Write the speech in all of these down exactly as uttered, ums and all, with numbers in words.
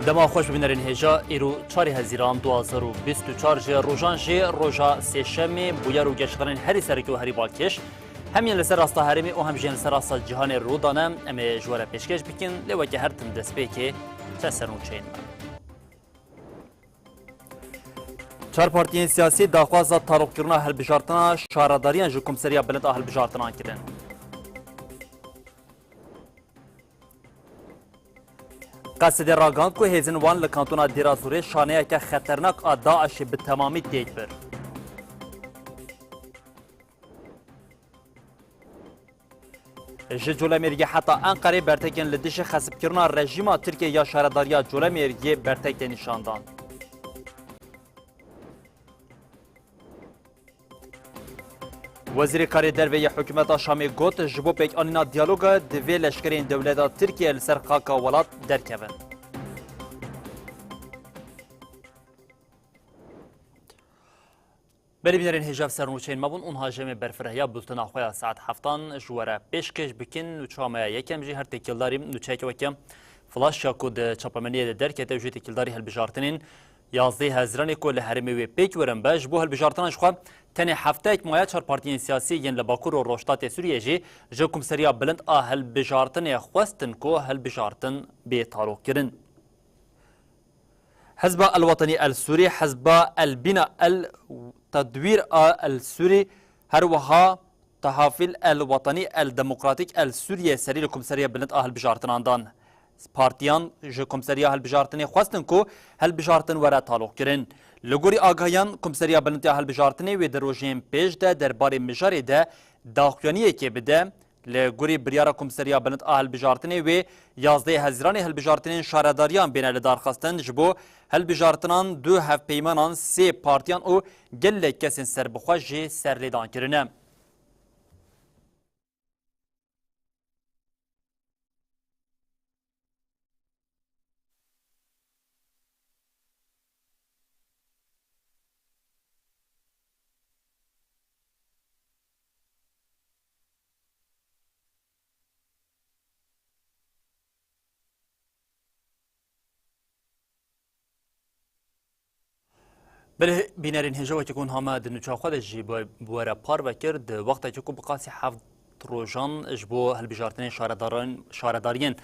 Dema xweş bibînerên hêja, îro çarê Hezîran du hazar û bîst û çar ji rojan jê roja sêşemê bûyer û geşedanên herî sereke û herî balkêş hem yên li ser rasta herêmê û hem jî yên li ser rasta cîhanê rû dane. Em ê ji we re pêşkêş bikin, lê weke her tim destpêkê çend sernûçeyên me. Çar partiyên siyasî daxwaza taloqkirina hilbijartina şaredariyan ji Komseriya Bilind a Hilbijartinan kirin. Qesidê ragihand ku hêzên wan li kantona Dêra Zorê şaneyeke xeternak a DAIŞê bi temamî têk bir. Ji Colemêrgê heta Enqerê bertekên li dijî xesibkirina rejîma Tirkiyê ya şaredariya Colemêrgê bertek tê nîşandan. Wezîrê Karê Derve yê Hikûmeta Şamê got, ji bo pêkanîna diyaloga divê leşkerên dewleta Tirkiye li ser xaka welat derkevin. Belê bînerên hêja, ev sernûçeyên me bûn. Û niha jî em ê berfirehîya bultena xwe ya saet heftan ji we re pêşkêş bikin. Nûçeya me ya yekem jî her têkildarî nûçeyeke weke flaş ya ku di çapemeniyê de derkete, jî têkildarî hilbijartinên yazdeh Hezîranê ku li herêmê wê pêk werin be, ji bo hilbijartinan jixwe tenê hefteyek maye. Çar partiyên siyasî yên li Bakur û Rojhilatê Sûriyê jî ji Komseriya Bilind a Hilbijartinê xwestin ku hilbijartin bê taloqkirin. Hizba El Wetanî El Sûrî, Hizba El Bîna El Tedwîr a El Sûrî, her wiha Tahafil El Wetanî El Demokratîk El Sûriyê serî li Komseriya Bilind a Hilbijartinan dan. Partiyan ji Komseriya Hilbijartinê xwestin ku hilbijartin were taloqkirin. Li gorî agahiyan, Komseriya Bilind ya Hilbijartinê wê di rojên pêş de derbarê mijarê de daxuyaniyekê bide. Li gorî biryara Komseriya Bilind a Hilbijartinê wê yazdeh Hezîranê hilbijartinên şaredariyan bêne lidarxistin, ji bo hilbijartinan du hevpeymanan sê partiyan û gelek kesên serbixwe jî serlêdan kirine. Belê bînerên hêja, wekî ku niha me di nûça xwe de jî bi, bi we re parve kir, di wextekî ku bi qasî heft rojan ji bo hilbijartinên şaredaran-, şaredariyên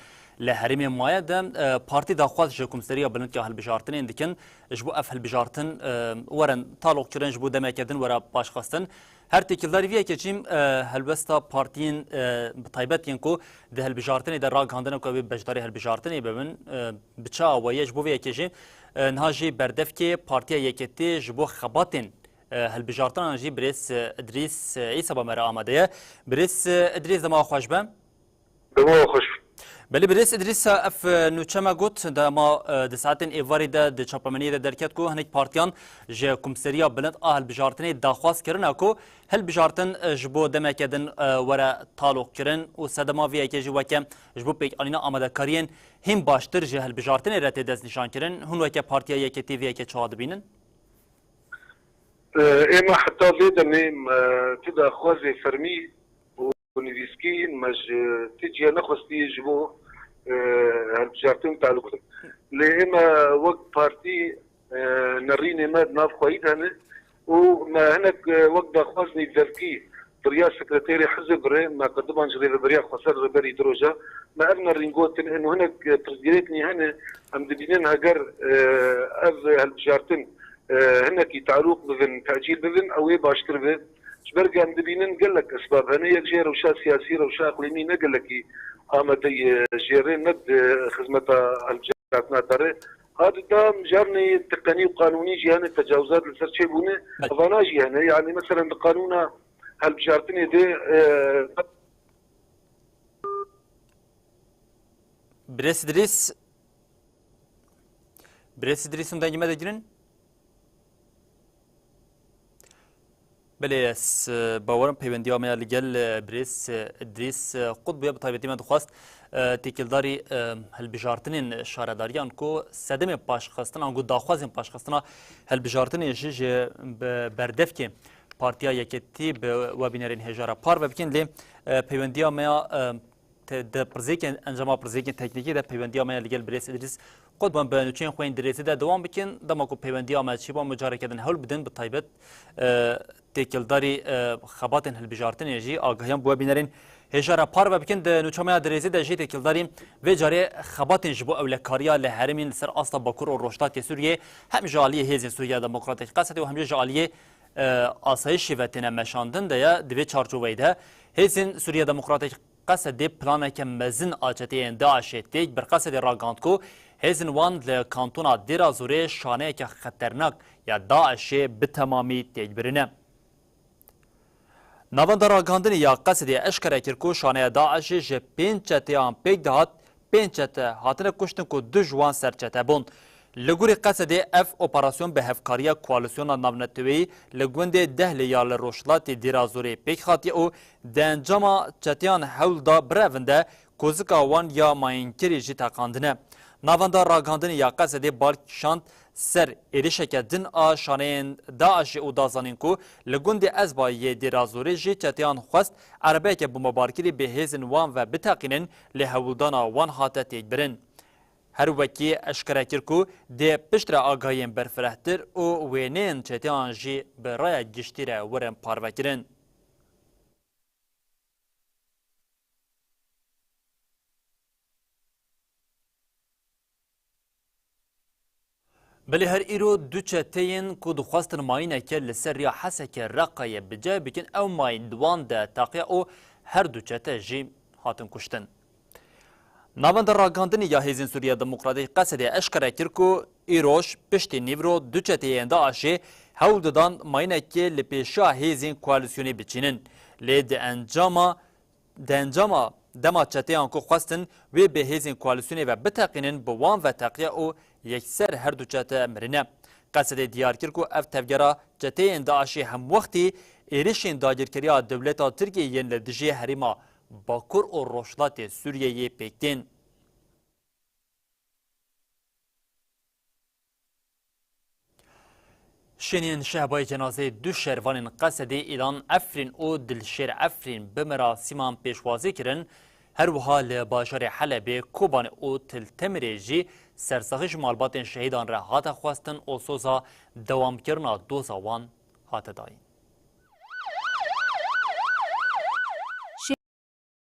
li herêmê maye de, e, partî daxwaz ji Komseriya Bilind ya Hilbijartinên dikin, ji bo ev hilbijartin, e, werin taloqkirin, ji bo demeke din were paşxistin. Her têkildarî vê yekê jî, e, helwesta partiyên, e, bi taybet yên ku di hilbijartinê de ragihandine ku ew ê beşdarî hilbijartinê bibin, e, bi çi awayî ye? Ji bo vê yekê jî, e, niha jî berdevkê Partiya Yeketî ji bo xebatên, e, hilbijartinan jî birêz, e, Idrîs, e, Îsa ba me re amade ye. Birêz, e, Idrîs, dema xweş be. Dema xweş. Belê, birêz Idrîsa, ev, e, nûçe me got, dema, e, di saetên êvarî de di çapemeniyê de derket ku hinek partiyan ji Komseriya Bilind a Hilbijartinê daxwaz kirine ku hilbijartin, e, ji bo demeke din, e, were taloq kirin û sedema vê yekê jî weke ji bo pêkanîna amadekariyên hîn baştir ji hilbijartinê re tê destnîşankirin. Hûn weke Partiya Yeketî vê yekê çawa dibînin? E, ême heta vê demê me ti daxwazê fermî û nivîskî me ji ti cihê nexwestî ji bo, e, hilbijartin tealûk bikin. Lê ême wek partî, e, nerînê me di nav xweyî de hene û me hinek, e, wek daxwaz nîvdevkî bi riya sekreterê hizib re me qediban ji Rêveberiya Xweser Rêberî Diroja me ev nerîn gotin, ên hinek, e, pirsgirêknî hene, em dibînin heger, e, ev hilbijartin e, hinekî tealûq bibin, tecîl bibin, ew ê baştir be. Ji ber ku em dibînin gelek esbab hene, yek jê rewşa siyasî, rewşa iqlîmî ne gelekî amade ye jê re, ne di xizmeta hilbijartina te re. Ha di da mijarnê teqenî û qanûnî jî hene, tecawizat li ser çêbûne, Belê. Evana jî hene. Yani meselen di qanûna hilbijartinê de, e, Birêz Idrîs, Birêz Idrîs, hûn dengê me digirin? Belê, ez, e, bawerim peywendiya me ya li gel, e, birêz, e, Idrîs, e, qut bûye, bi taybetî me dixwest, e, têkildarî, e, hilbijartinên şaredariyan ku sedemê paşxistina, ango daxwazên paşxistina hilbijartinê jî ji be-, berdevkê Partiya Yeketî bi we bînerên hêja re parve bikin, lê, e, peywendiya me ya, e, te-, di pirsgirêkên, encama pirsgirêkên teknîkî de peywendiya me ye li gel birêz Îdrîs Qutban. Bi nûçeyên xwe yên dirêzî de dewam bikin. Dema ku peywendiya me çêbû, em carekê din hewl bidin bi taybet, e, têkildarî, e, xebatên hilbijartinê jî agahiyan bi we bînerên hêja re parve bikin. Di nûça me ya dirêzî de jî têkildarî vê carê xebatên ji bo ewlekariya li herêmên li ser asta Bakur û Rojhilatê Sûriyê hem ji aliyê Hêzên Sûriya Demokratîk, Qesedê, û hem jî ji aliyê, e, asayişê ve têne meşandin de ye. Di vê çarçoveyê de Hêzên Sûriya Demokratîk, Qesedê planeke mezin a çeteyên DAIŞê têk bir. Qesedê ragihand ku hêzên wan li kantona Dêra Zorê şaneyeke xeternak ya DAIŞê bi temamî têk birine. Navenda ragihandinê ya Qesedê eşkere kir ku şaneya DAIŞê ji pênc çeteyan pêk dihat, pênc çete hatine kuştin ku du ji wan serçete bûn. Li gorî Qesedê ev operasyon bi hevkariya koalîsyona navneteweyî li gundê Dehlê ya li rojhilatê Dêra Zorê pêk hatiye û di encama çeteyan hewl da birevin de kozika wan ya mayînkirî jî teqandine. Navenda ragihandinê ya Qesedê bal kişand ser êrişeke din a şaneyên DAIŞê û da zanîn ku li gundê Ezba yê Dêra Zorê jî çeteyan xwest erebeyeke bombebarkirî bi hêzên wan ve biteqînin, lê hewldana wan hate têkbirin. Her wekî eşkere kir ku dê piştre agahiyên berfirehtir û wêneyên çeteyan jî bi raya giştî re werin parvekirin. Belê her îro du çeteyên ku dixwestin mayîneke li ser riya Hesekê Reqayê bi cih bikin, ew mayîn di wan de teqiya û her du çete jî hatin kuştin. Navenda ragihandinê ya Hêzên Sûriya Demokratîk, Qesedê, eşkere kir ku îroj piştî nîvro du çeteyên DAIŞê hewl didan mayînekê li pêşiya hêzên koalîsyonê biçînin. Lê di encama, di encama dema çeteyan ku xwestin wê bi hêzên koalîsyonê ve biteqînin, bi wan ve teqiya û yekser her du çete mirine. Qesedê diyar kir ku ev tevgera çeteyên DAIŞê hemwextî êrişên dagirkeriya dewleta Tirkiyê yên li dijî herêma Bakur û Rojhilatê Sûriyeyê pêk tên. Şêniyên şehbayê cenazeyê du şervanên Qesedê Îlan Efrîn û Dilşêr Efrîn bi merasîman pêşwazî kirin. Her wiha li bajarê Helebê, Kobanê û Til Temirê jî sersaxî ji malbatên şehîdan re hate xwestin û soza dewamkirina doza wan hate dayîn.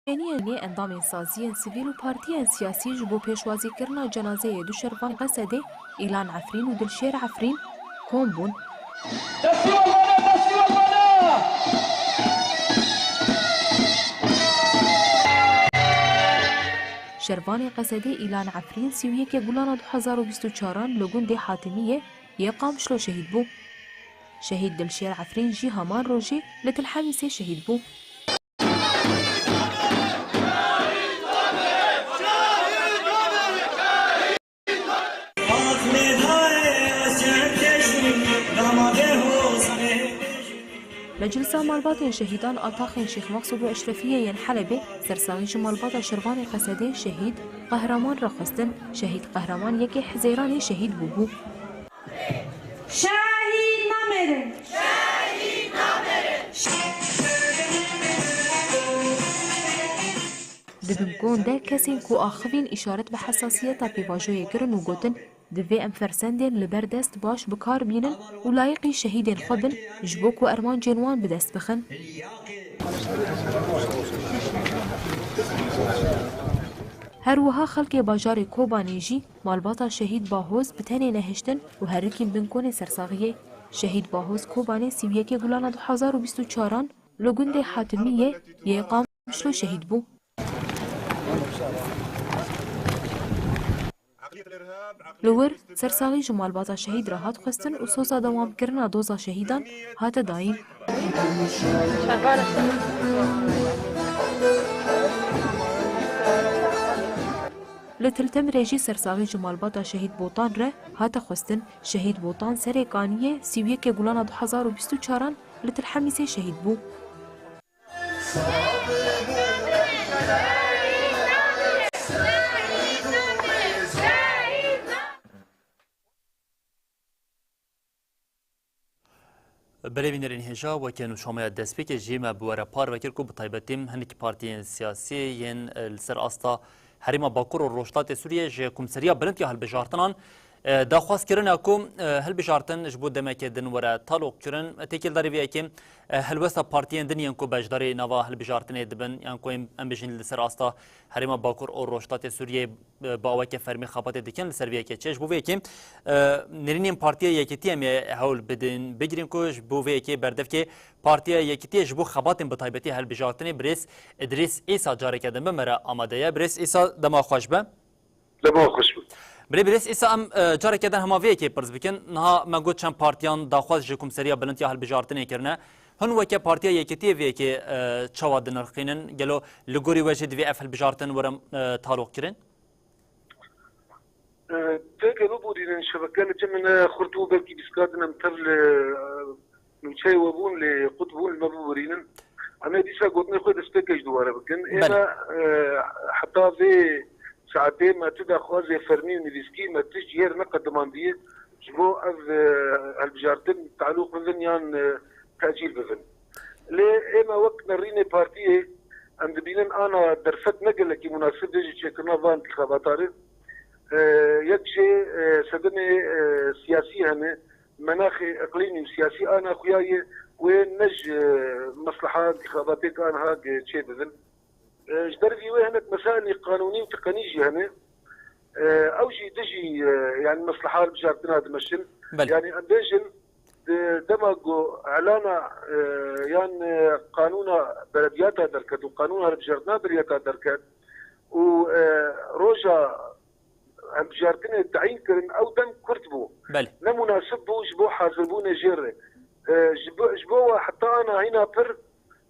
Şêniyên nê endamên saziyên sivîl û partiyên siyasî ji bo pêşwazîkirina cenazeyê du şervan Qesedê, Îlan Efrîn û Dilşêr Efrîn, kom bûn. Destî we bana, destî we bana! Şervanê Qesedê Îlan Efrîn sî û yekê Gulana du hezar û bîst û çaran li gundê Hatimiyê yê Qamişlo şehîd bû. Şehîd Dilşêr Efrîn jî heman rojê li Til Hemîsê şehîd bû. Meclisa Malbatên Şehîdan a Taxên Şêx Meqsûd û Eşrefiyê yên Helebê sersaxî ji malbata şervanê Qesedê şehîd Qehreman re xwestin. Şehîd Qehreman yekê Hezeyranê şehîd bûbû. Şehîd namerin! Di bin kon de kesên ku axivîn îşaret bi hesasiyeta pêvajoyê kirin û gotin, divê em fersendên li ber dest baş bi kar bînin û layiqî şehîdên xwe bin, ji bo ku ermancên wan bi dest bixin. Her wiha xelkê bajarê Kobanê jî malbata şehîd Bahoz bi tenê nehiştin û herikîn bin konê sersaxiyê. Şehîd Bahoz Kobanê sî û yekê Gulana du hezar û bîst û çaran li gundê Hatimiyê yê Qamişlo şehîd bû. Li wir sersaxî ji malbata şehîd re hat xwestin û soza dewamkirina doza şehîdan hate dayîn. Li Til Temirê jî sersaxî ji malbata şehîd Botan re hate xwestin. Şehîd Botan serê kaniyê sî û yekê Gulana du hezar û bîst û çaran li Til Hemîsê şehîd bû. Belê bînerên hêja, weke nûşameya destpêkê jî me bi we re parve kir ku bi taybetî hinekî partiyên siyasî yên, e, li ser asta Herêma Bakur û Rojhilatê Sûriyê ji Komîseriya Bilind ya Hilbijartinan, e, daxwaz kirine ku, e, hilbijartin ji bo demeke din were taloq kirin. Têkildarî vê yekê, e, helwesta partiyên din yên ku beşdarî nava hilbijartinê dibin, yan ku em, em bijîn li ser asta Herêma Bakur û Rojhilatê Sûriyê, e, bi aweke fermî xebatê dikin, li ser vê yekê çi ye. Ji bo vê yekê, e, nêrînên Partiya Yekitî em ê hewl bidin, bigirîn ku ji bo vê yekê berdevkê Partiya Yekitiyê ji bo xebatên bi taybetî hilbijartinê birêz Idrîs Îsa careke din bi me re amade ye. Birêz Îsa, dema xweş be. Dema xweş be. Birê Birêz Îsa, em, e, careke din hema vê yekê pirs bikin. Niha me got çend partiyan daxwaz ji Komîseriya Bilind ya Hilbijartinê kirine. Hûn weke Partiya Yekitiyê vê yekê, e, çawa dinirxînin? Gelo li gorî we jî divê ev hilbijartin werin, e, taloq kirin? E, Têke biborînin, şebeke li cem me xurt bû, belkî bîst kat din em tev li, e, nûçeyê we bûn, lê qut bûn, li me biborînin. Em ê dîsa gotinê xwe destpêkê ji dubare bikin. Ê Belê. me, e, heta vê saetê me tu daxwazê fermî û nivîskî me tişt ji hêr neqedimandiye ji bo ev, e, hilbijartin taloq bibin yan, e, tecîl bibin. Lê ê me wek nerînê partiyê em dibînin ana derfet ne gelekî munasib bê ji çêkirina van întîxabatan re. E, yek jê, e, sedemê, e, siyasî hene, menaxê iqlîmî û siyasî ana xuya ye wê ne ji, e, mesleha întîxabatêk anha ge-, çê bibin. E, ji dervî wê hinek mesailî qanûnî û tiqenî jî hene. E, ew jî dijî, e, yanî mesleha hilbijartina dimeşin. Belê. Yanî em bêjin, di dema ku elana, e, yan, e, qanûna belediyata derket û qanûna hilbijartina belediyata derket û, e, roja hilbijartinê teyîn kirin, ew dem kurt bû. Belê. Ne munasib bû ji bo hazirbûnê jê re. E, ji bo, ji bo we heta ana hîna pir,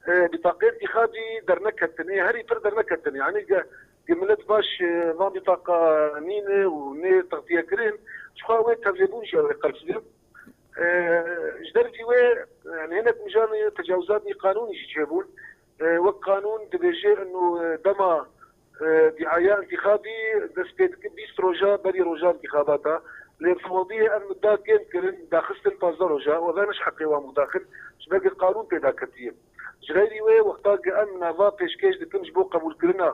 e, bîtaqê întîxabî derneketin. Ê herî pir derneketin. Yanî ge, ge milet baş, e, van bîtaqa nîne û nê textiye kirin, ji xwe wê tevlêbûn jî ew ê qels be. E, ji dervî wê, yanî hinek mijanê tecawizatî qanûnî jî çêbûn. E, wek qanûn dibêje, ino, e, dema, e, diaya întîxabî dest pê dike bîst roja berî roja întîxabata. Lê fewediyê ev mudda kêm kirin, daxistin pazdeh roja. Û ev ne ji heqê wan bû daxil, ji ber ku qanûn pêda ketiye. Ji xeyrî wê, wexta ku em nava pêşkêş dikin ji bo qebûlkirina,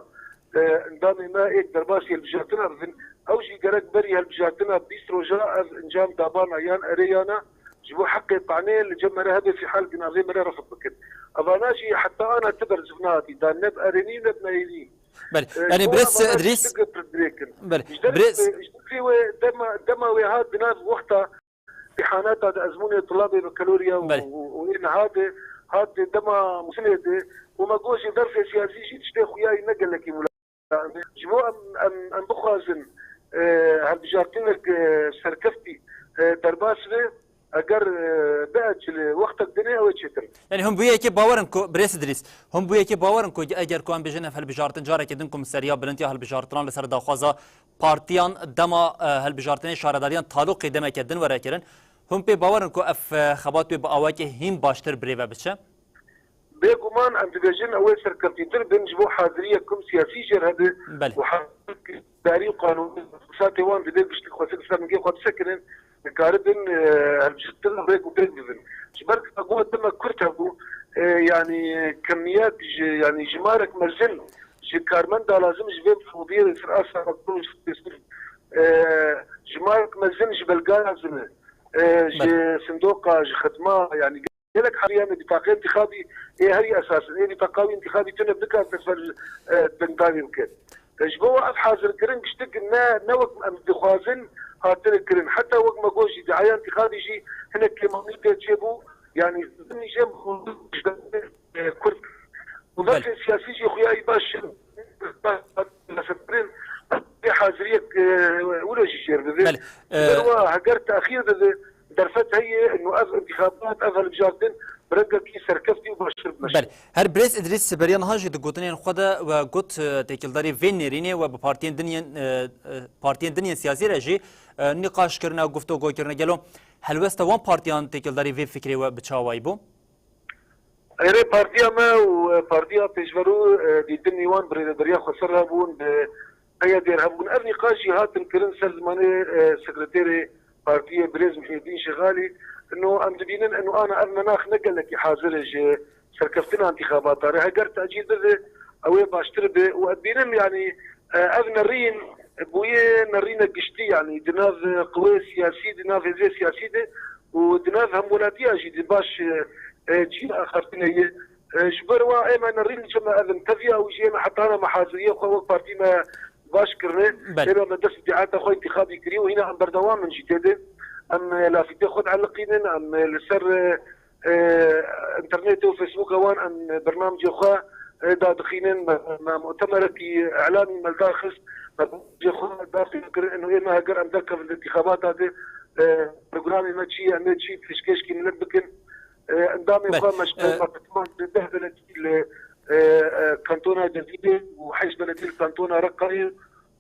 e, endamê me êk derbasî hilbijartina bibin, ew jî gerek berî hilbijartina bîst roja ev encam dabana yan erê yana ji bo heqê tanê li cem me re hebe fîhal ku navê me re refd bikin. Evana jî heta ana ti berzivna hatî dan, ne bi erênî ne bi neyênî. Belê. E, Yanî ji bo birêz evana Idrîs, tiştek pir dirêk in. Belê. Ji dervî Birêz wê, ji dervî wê dema, dema wê hat di nav wexta îhaneta di ezmûnê tulabê bakalorya û, Belê. û, û ê niha de hat dema Mûsilê de û me got jî derfê siyasî jî tiştê xuyayî ne gelekî mula. Ji bo em, em, em bixwazin, e, hilbijartinek, e, serkeftî, e, derbas be, eger, e, biecile wextek dinê ew ê çêtir. Yanî hûn bi yekê bawer in ku, Birêz Idrîs, hûn bi yekê bawer in ku eger ku em bêjin ev hilbijartin carekê din Komîseriya Bilind ya Hilbijartinan li ser daxwaza partiyan dema, e, hilbijartinê şaredariyan taloqê demeke din were kirin, hûn pê bawer in ku ev, e, xebat wê bi awayekê hîn baştir birêve biçe? Bêguman em dibêjin ew ê serkeftîtir bin ji bo haziriyek kum siyasî jê re hebe Belê. û haziriyek darî û qanûnî, îqtisatê wan divê giştî xwesik ser ningê xwe bisekinin, dikaribin, e, hilbijartin rêk û pêk bibin. Ji ber ku got dema kurt hebû, e, yanî kemiyek ji, yanî jimarek mezin ji karmenda lazim ji vê mifrodiyê li ser asta Bakur û Rojhilatê Sûriyê, e, jimarek mezin ji belga lazim e, e, ji Belê. sindoqa, ji xidma, yanî gelek heriya me bîtaqê întîxabî ê herî esas in. Ê bîtaqa wî întîxabî tune nikare ser, e, dengdanê bike. E, ji bo ev hazirkirin giştik ne, ne wek em dixwazin hatine kirin. Heta wek me got jî diaya întîxabî jî hinek kêmanî tê çêbû. Yanî zimnî jê e, kurt. Û Belê. Derfê siyasî jî xuyayî baş, baş, baş, baş, haziriyek, e, wilo jî jêr bibe. Belê. Ji ber E, wa heger texîr bibe, derfet heye, ino ev întîxabat, ev hilbijartin bi rengekî serkeftî û baştir bimeşe. Belê. Her Birêz Idrîs beriya niha jî di gotinên xwe de we got, e, têkildarî vê nêrînê we bi partiyên din yên, e, e, partiyên din yên siyasî re jî, e, nîqaş kirine, guftûgo kirine. Gelo helwesta wan partiyan têkildarî vê fikrê we bi çawayî bû? Erê, partiya me û, e, partiya pêşverû, e, dîtinî wan bi rêveberiya xweser re bûn, bi heyetê re hebûn. Ev nîqaş jî hatin kirin ser zimanê, e, sekreterê partiyê birêz Mihîddîn Şixalî. Ino em dibînin, ino ana ev menax ne gelekî hazir e ji serkeftina întîxabata re. Heger tecîl bibe, ew ê baştir be û ez dibînim, yanî, e, ev nerîn bûye nerînek giştî, yanî di nav, e, qwê siyasî, di nav hêzê siyasî de û di nav hemwelatiya jî di baş, e, e, cî axaftinê ye. E, ji ber wa ême nerîn çima ev in teviya û jî ême hetana me haziriyê xwe wek partî me baş kirine. Belê. Ême me dest îdiata xwe întîxabî kiriye û hîna em berdewam in jî tê de. Em, e, lafîtê xwe dieliqînin, em, e, li ser, e, e, înternetê û Facebooka wan em, e, bernamecê xwe, e, dadixînin. Me, me mutemerekî îlamî me li dar xist, me bernamecê xwe dastpê kirin, û ême heger em derkevin di întîxabata de, e, programê me çi ye, em ê çi pêşkêşkî milet bikin. E, endamên Be, xwe me ji e, me bi deh beledî li, e, e, kantona Cizîrê û heşt beledî li kantona Reqayê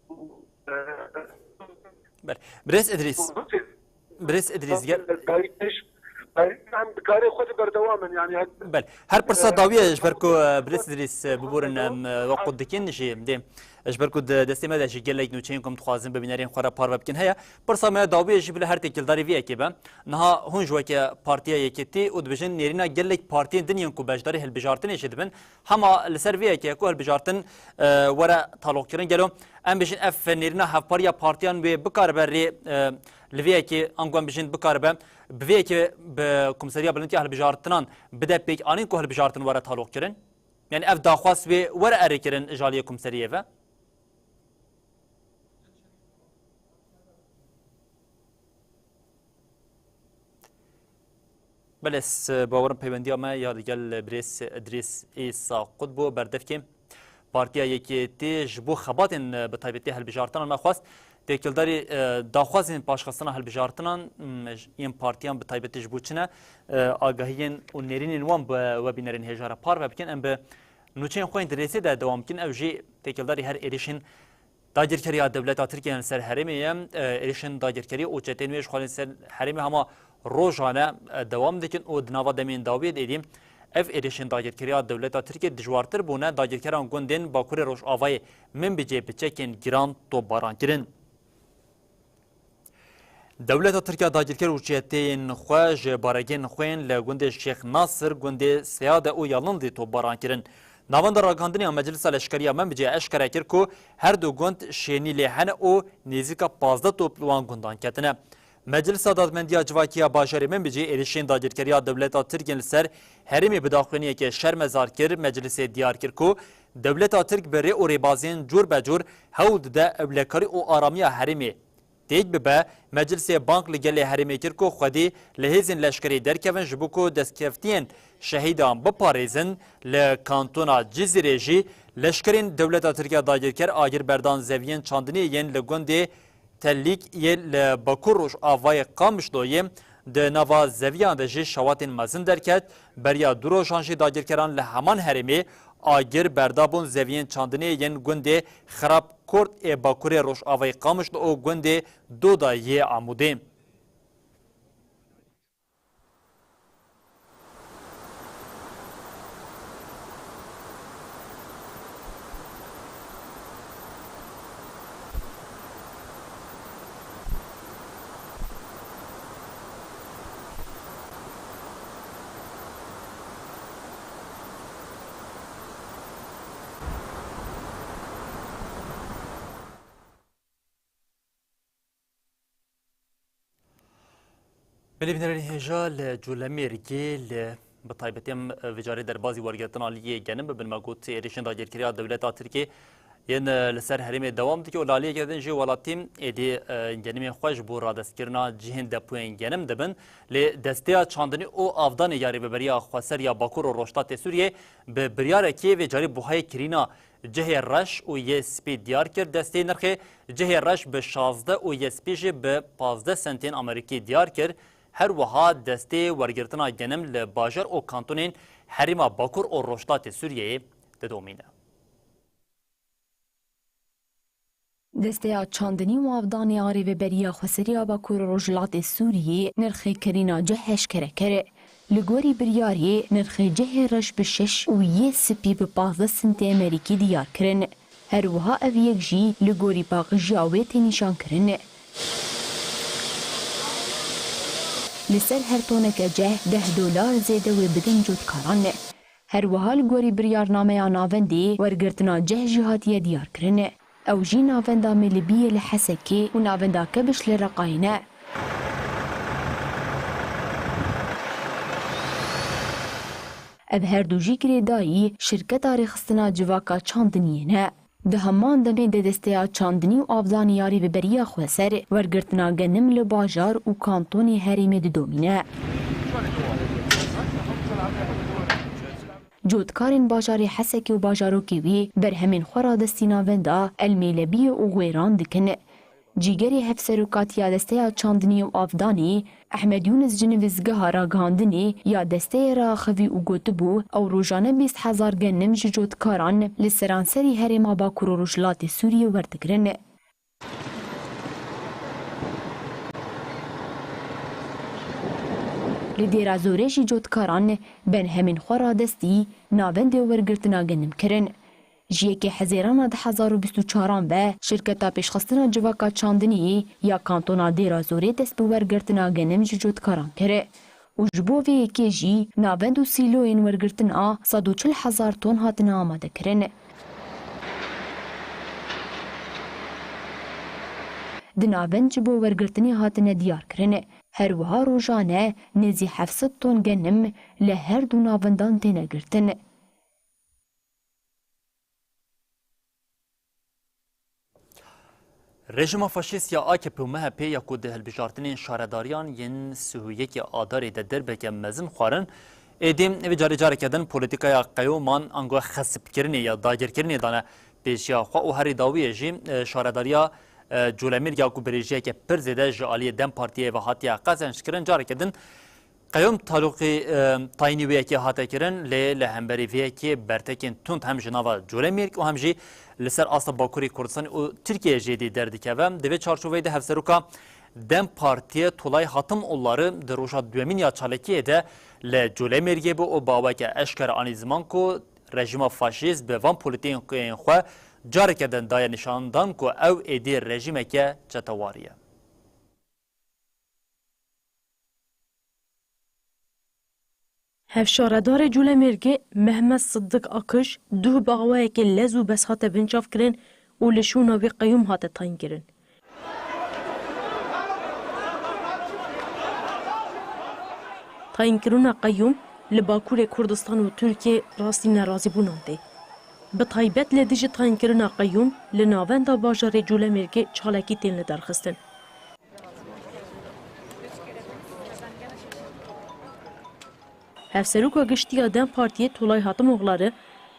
û, e, Belê. Birêz Idrîs. Birêz Idrîs, gel- Em dikarê xwe de berdewam in, yanî, Belê. Her pirsa e, dawiyê ji ber ku, e, Birêz Idrîs, e, biborin, em, e, we qut dikin jî, dê. Ji ber ku di destê me de jî gelek nûçeyên ku em dixwazin bi bînerên xwe re parve bikin heye. Pirsa me ya dawiyê jî bila her têkildarî vê yekê be. Niha hûn ji weke Partiya Yekêtî û dibêjin nêrîna gelek partiyên din yên ku beşdarî hilbijartinê jî dibin, hema li ser vê yekê ku hilbijartin, e, were taloqkirin. Gelo em bêjin ev nêrîna hevpariya partiyan wê bikaribe rê, e, li vê yekê, ango em bêjin bikaribe bi vê yekê bi Komiseriya Bilind ya Hilbijartinan bide pêkanîn ku hilbijartin were taloqkirin? Yanî ev daxwaz wê were erêkirin ji aliyê Komiseriyê ve? Belê, ez bawerim peywendiya me ya digel birêz Idrîs Îsa qut bû. Berdevkê Partiya Yekêtî ji bo xebatên, e, bi taybetî hilbijartinan nexwest. Têkildarî, e, daxwazên paşxistina hilbijartinan, m, j-, yên partiyan bi taybetî ji bo çi ne, e, agahiyên û nêrînên wan bi we bînerên hêja re parve bikin. Em bi nûçeyên xwe yên di rêsê de dewam bikin. Ew jî têkildarî her êrişên dagirkeriya dewleta Tirkiye yên li ser herêmê ye. E, êrişên dagirkerî û çeteyên wê ji xwe yên li ser herêmê hema rojane, e, dewam dikin û di nava demên dawiyê de êdî ev êrişên dagirkeriya dewleta Tirkiye dijwartir bûne. Dagirkeran gundên Bakurê Rojavayê Minbicê bi çekên giran topbaran kirin. Dewleta Tirk ya dagirker û çeteyên xwe ji baregên xwe yên li gundê Şêx Nasir, gundê Seyade û Yalindê topbaran kirin. Navenda ragihandinê ya Meclisa Leşkerî ya Minbicê eşkere kir ku her du gund şênî lê hene û nêzîka pazdeh top li wan gundan ketine. Meclisa Dadmendiya Civakî ya bajarê Minbicê êrişên dagirkeriya dewleta Tirk yên li ser herêmê bi daxuyaniyeke şermezar kir. Meclisê diyar kir ku dewleta Tirk bi rê û rêbazên cûr be cûr hewl dide ewlekarî û aramiya herêmê têk bibe. Meclisê bang li gelê herêmê kir ku xwedî li hêzên leşkerî derkevin ji bo ku destkeftiyên şehîdan biparêzin. Li kantona Cizîrê jî leşkerên dewleta Tirk ya dagirker agir berdan zeviyên çandiniyê yên li gundê Telîk yê li bakur rojavayê Qamişloyê. Di nava zeviyan de jî şewatên mezin derket. Beriya du rojan jî dagirkeran li heman herêmê agir berdabûn zeviyên çandinê yên gundê Xirab Kort ê bakurê rojavayê Qamişlo û gundê Doda yê Amûdê. Belê bînerên hêja li Colemêrgê li, bi taybetî em, e, vê carê derbazî wergirtina aliyê genim bibin. Me got êrişên dagirkeriya dewleta Tirkiyê yên, e, li ser herêmê dewam dike û li aliyeke din jî welatî êdî, e, genimên xwe ji bo radestkirina cihên depoyên genim dibin. Lê Desteya Çandinî û Avdanê ya Rêveberiya Xweser ya Bakur û Rojhilatê Sûriyê bi biryarekê vê carî buhayê kirîna cihê reş û yê spî diyar kir. Destê nirxê cihê reş bi şazdeh û yê spî jî bi pazdeh sentên Amerîkî diyar kir. Her wiha destê wergirtina genim li bajar û kantonên herêma Bakur û Rojhilatê Sûriyeyê didomîne. Desteya Çandinî û Avdanê a Rêveberiya Xweseriya Bakur û Rojhilatê Sûriyê nirxê kirîna cih eşkere kir. Li gorî biryarê nirxê cihê reş bi şeş û yê spî bi pazdeh sentê Amerîkî diyar kirin. Her wiha ev yek jî li gorî paqijiya wê tê nîşankirin. li ser her toneke ceh deh dolar zêde wê bidin cotkaran. Her wiha li gorî biryarnameya navendê wergirtina ceh jî hatiye diyarkirin. Ew jî navenda Mêlibiyê li Hesekê û navenda Kebiş li Reqayê ne. Ev her du jî girêdayî şirketa rêxistina civaka çandiniyê ne. Di heman demê de desteya çandinî û avdanî ya Rêveberiya Xweser wergirtina genim li bajar û kantonê herêmê didomîne. Cotkarên bajarê Hesekê û bajarokê wî berhemên xwe radestî navenda El Mêlebiyê û Xwêran dikin. Cîgerê Hevserokatiya Desteya Çandinî û Avdanê Ehmed Yûnis ji nivîsgeha ragihandinê ya desteyê re axivî û gotibû, ew rojane bîst hezar genim ji cotkaran li seranserî herêma Bakur û Rojhilatê Sûriyê werdigirin. Li Dêra Zorê jî cotkaran berhemên xwe radestî navendê wergirtina genim kirin. Ji yekê Hezêrana du hezar û bîst û çaran ve şirketa pêşxistina civaka çandiniyê ya kantona Dêra Zorê dest bi wergirtina genim ji cotkaran kir û ji bo vê yekê jî navend û sîloyên wergirtina sed û çil hezar ton hatine amadekirin. Di navend ji bo wergirtinê hatine diyarkirin. Her wiha rojane nêzî heft sed ton genim li her du navendan têne girtin. Rejîma faşîst ya A K P û M H P ya ku di hilbijartinên şaredariyan yên sih û yekê Adarê de derbeke mezin xwarin, êdî vê carê careke din polîtîkaya qeyoman ango xesibkirinê ya dagirkirinê dane pêşiya xwe û herî dawiyê jî, e, şaredariya, e, Colemêrg ya ku birêjiyeke pir zêde ji aliyê DEM Partiyê ve hatiye qezençkirin, careke din qeyûm talûqî, e, tayînî wê yekê hate kirin, lê li hemberî vê yekê bertekên tund hem ji nava Colemêrg û hem jî li ser asta Bakurê Kurdistanê û Tirkiyeyê jêdî derdikeve. Di vê çarçoveyê de hevseroka DEM Partiyê Tulay Hatimoğulları di roja duyemîn ya çalakiyê de li Colemêrgê bû û bi aweke eşkere anî ziman ku rejîma faşîst bi van polîtîkên xwe careke din daye nîşandan ku ew êdî rejîmeke çetewar e. Hevşaredarê Colemêrgê Mehmet Siddik Akış duh bi awayekê lez û bez hate binçavkirin û li şûna wî qeyûm hate tayînkirin. Tayînkirina qeyûm li Bakurê Kurdistan û Tirkiyê rastî nerazîbûnan tê. Bi taybet li dijî tayînkirina qeyûm li navenda bajarê Colemêrgê çalakî tên lidarxistin. Hevseroka Giştî ya DEM Partiyê Tulay Hatimoğulları,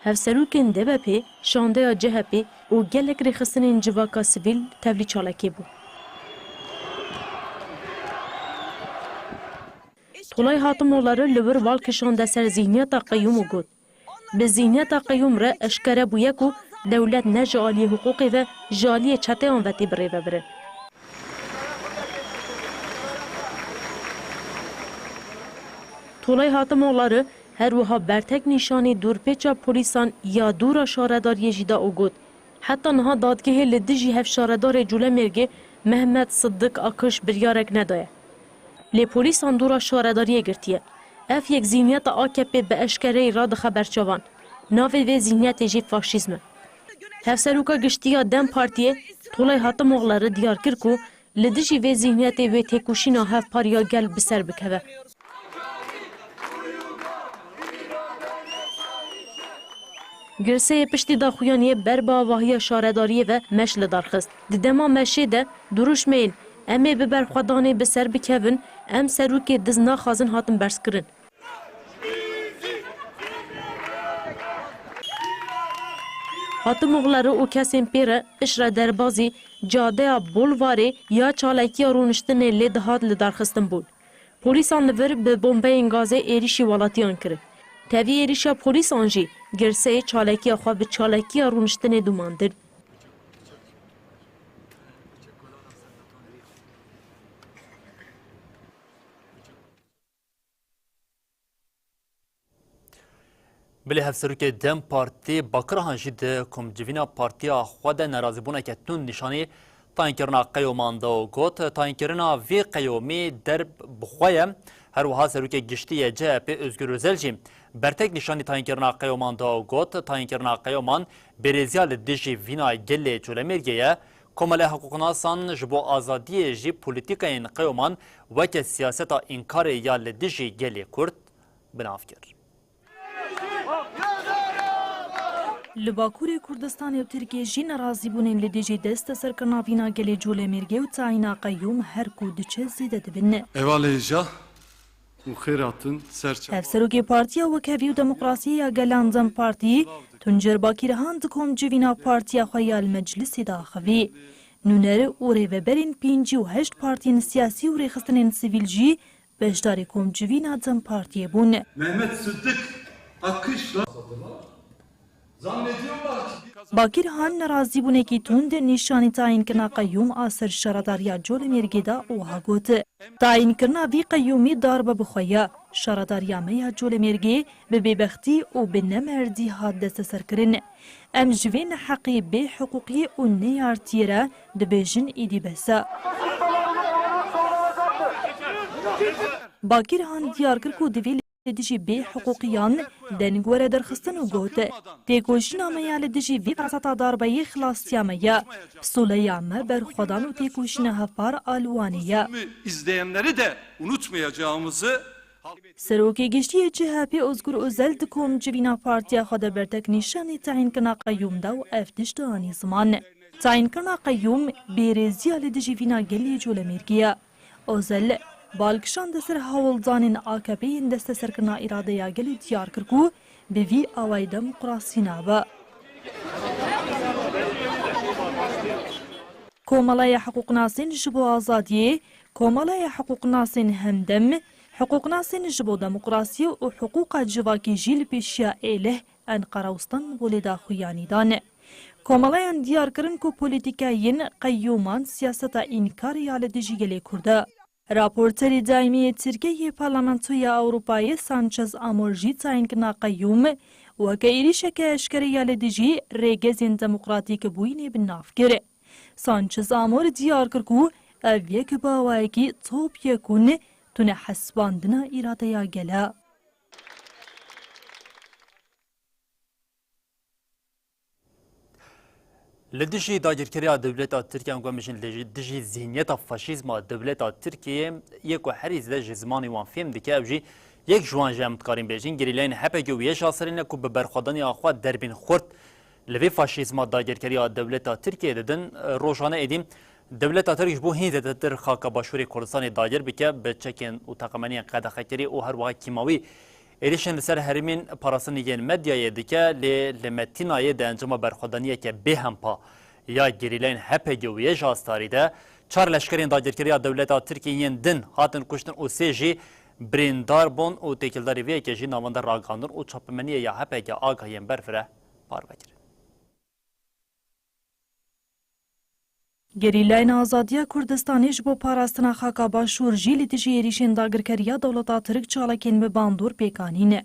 hevserokên D B P, şandeya C H P û gelek rêxistinên civaka sivîl tevlî çalakiyê bû. Tulay Hatimoğulları li wir bal kişande ser zîhniyeta qeyûm û got, bi zîhniyeta qeyûm re eşkere bûye ku dewlet ne ji aliyê hiqûqê ve, ji aliyê çeteyan ve tê birêvebirin. Tulay Hatimoğulları her wiha bertek nîşanî dûrpêça polîsan ya dûra şaredariyê jî da û got, heta niha dadgehê li dijî hevşaredarê Colemêrgê Mehmet Siddik Akış biryarek nedaye. Lê polîsan dûra şaredariyê girtiye. Ev yek zîhniyeta A K P bi eşkereyî radixe ber çavan. Navê vê zîhniyetê jî faşîzm e. Hevseroka Giştî ya DEM Partiyê Tulay Hatimoğulları diyar kir ku li dijî vê zîhniyetê wê têkoşîna hevpar ya gel bi ser bikeve. Girseyê piştî daxuyaniyê ber bi avahiya şaredariyê ve meş li dar xist. Di dema meşê de dirûşmeyên "Em ê bi berxwedanê bi ser bikevin, em serokê diz naxwazin" hatin berzkirin. Hatimoğulları û kesên pê re piştre derbazî cadeya Bolvarê ya çalakiya rûniştinê lê dihat lidarxistin bûn. Polîsan li vir bi bombeyên gazê êrîşî welatiyan kirin. Tevî êrîşa polîsan jî girseyê çalakiya xwe bi çalakiya rûniştinê domandin. Bilê hevserokê DEM Partî Bakirhan jî di komcivîna partiya xwe de nerazîbûneke tund nîşanî Tayînkirina qeyûman da û got, tayînkirina vê qeyûmî derb bi xwe ye. Her wiha Serokê Giştî yê C H P Ozgur Ozel jî bertek nîşanî tayînkirina qeyûman da û got, tayînkirina qeyûman bêrêziya li dijî vîna gelê Colemêrgê ye. Komeleya hiqûqnasan ji bo azadiyê jî polîtîkayên qeyûman weke siyaseta înkarê ya li dijî gelê Kurd bi nav kir. Li Bakurê Kurdistanê û Tirkiyê jî nerazîbûnên li dijî desteserkirina vîna gelê Colemêrgê û tayîna qeyûm her ku diçe zêde dibin. Hevalê hêja û xêr hatin ser çava. Hevserokê Partiya Wekhevî û Demokrasiyê ya Gelan DEM Partî, Tuncer Bakîrhan di komcivîna partiya xwe ya li meclisê de axivî. Nûner û rêveberên pêncî û heşt partiyên siyasî û rêxistinên sivîl jî beşdarî komcivîna DEM Partiyê bûn. Mehmet Sıddık Akış'la zannediyorlar ki Bakîrhan nerazîbûnekî tund nîşanî tayînkirina qeyûm a ser şaredariya Colemêrgê de û wiha got, tayînkirina vî qeyûmî darbe bi xwe ye. Şaredariya me ya Colemêrgê bi bêbextî û bi nemerdî hat desteserkirin. Em ji vê neheqî, bêhiqûqî û neyartiyê re dibêjin, îdî bes e. Bakîrhan diyar kir ku divê li dijî bêhiqûqiyan deng were derxistin û got, têkoşîna me ya li dijî vî feraseta darbeyî xilasiya me ye. Pisoleya me berxwedan û têkoşîna hevpar a li Wanê ye. İzleyenleri de unutmayacağımızı Serokê Giştî yê C H P Ozgur Ozel di komcivîna partiya xwe de bertek nîşanî tayînkirina qeyûm da û ev tişt anî ziman. Tayînkirina qeyûm bêrêziya li dijî vîna gelê Colemêrgê ye. Ozel bal kişande ser hewldanên A K P yên desteserkirina îradeya gelê diyar kir ku bi vî awayî demokrasî nabe. Komeleya hiqûqnasên ji bo azadiyê, Komeleya hiqûqnasên Hemdem, hiqûqnasên ji bo demokrasiyê û hiqûqa civakî jî li pêşiya êlih Enqera û Stenbolê daxuyanî dan. Komeleyan diyar kirin ku polîtîkayên qeyûman siyaseta înkarê ya li dijî gelê Kurd e. Raporterê daîmî yê Tirkiyê yê Parlamentoya Ewropayê Sanchez Amor jî tayînkirina qeyûm weke êrîşeke eşkere ya li dijî rêgezên demokratîk bûyînê bi nav kir. Sanchez Amor diyar kir ku ev yek bi awayekî topyekûn tune hesibandina îradeya gel e. Li dijî dagirkeriya dewleta Tirkiye, ango em bêjin li dijî zihniyeta faşîzma dewleta Tirkiyê yê ku herî zêde ji zimanê wan fêm dike, ew jî yek ji wan jî em dikarîn bêjin gerîlayên H P G û Y J A serê ne ku bi berxwedaniya xwe derbên xurt li vê faşîzma dagirkeriya dewleta Tirkiyê didin. Rojane êdî dewleta Tirk ji bo hîn zêdetir xaka Başûrê Kurdistanê dagir bike, bi çekên û teqemeniyên qedexekirî û her wiha kîmawî êrîşên li ser herêmên parastinê yên medyayê dike, lê li Metînayê di encama berxwedaniyeke bêhempa ya gerîlayên H P G û Y J A starî de çar leşkerên dagirkeriya dewleta Tirkiyê yên din hatin kuştin û sê jî birîndar bûn û têkildarî vê yekê jî navenda ragihandin û çapemeniyê ya H P G agahiyên berfireh parve kirin. Gerîlayên Azadiya Kurdistanê ji bo parastina xaka Başûr jî li dijî êrîşên dagirkeriya dewleta Tirk çalakên bi bandor pêk anîne.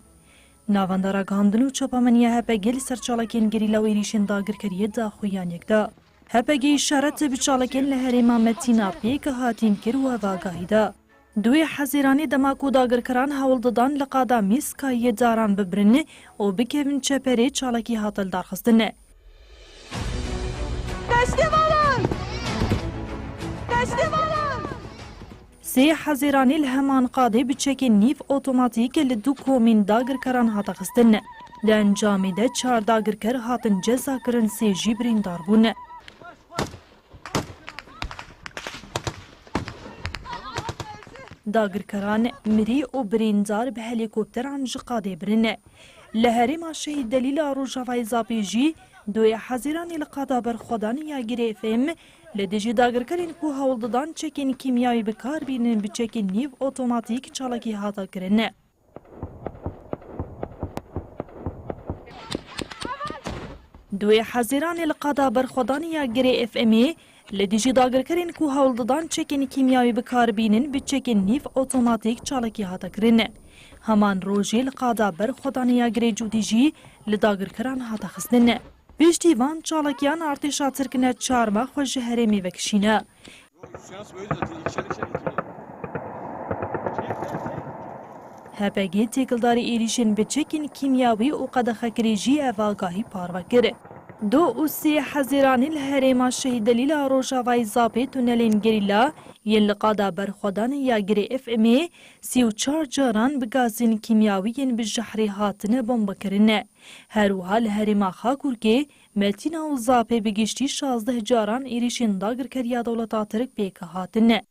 Navenda ragihandin û çapemeniya H P G li ser çalakên gerîla û êrîşên dagirkeriyê daxuyaniyek da. H P G îşaret bi çalakên li herêma Metîna pêk hatîn kir û ev agahî da. Duê Hezîranê dema ku dagirkeran hewl didan li qada Mîskayê daran bibirin û bikevin çeperê, çalakî hate lidarxistin. Teslim olun! Teslim olun! Sê Hezîranê li heman qadê bi çekên nîv otomatîk li du komên dagirkeran hate xistin. Di encamê de çar dagirker hatin cezakirin, sê jî birîndar bûn. Dagirkeran mirî û birîndar bi helîkopteran ji qadê birin. Li herêma Şehîd Delîl a Rojavayê Zapê jî duê Hezîranê li qada berxwedanê ya Girê F M li dijî dagirkerên ku hewl didan çekên kîmyawî bi kar bînin bi çekên nîv otomatîk çalakî hate kirin. Duê Hezîranê li qada berxwedanê ya Girê F M'ê li dijî dagirkerên ku hewl didan çekên kîmyawî bi kar bînin, bi çekên nîv otomatîk çalakî hate kirin. Heman rojê li qada berxwedanê ya Girê Cûdî jî li dagirkeran hate xistin. Piştî van çalakiyan artêşa Tirk ne çarma xwe ji herêmê vekişîne. H P G têkildarî êrîşên bi çekên kîmyawî û qedexekirî jî ev agahî parve kir. Du û sê Hezîranê li herêma Şehîd Delîl a Rojavayê Zapê tunelên gerîla yên li qada berxwedanê ya girê F M'ê sî û çar caran bi gazên kîmyawî yên bi jehrê hatine bombekirin. Her wiha li herêma Xakurkê, Metîna û Zapê bi giştî şazdeh caran êrîşên dagirkeriya dewleta Tirk pêk hatine.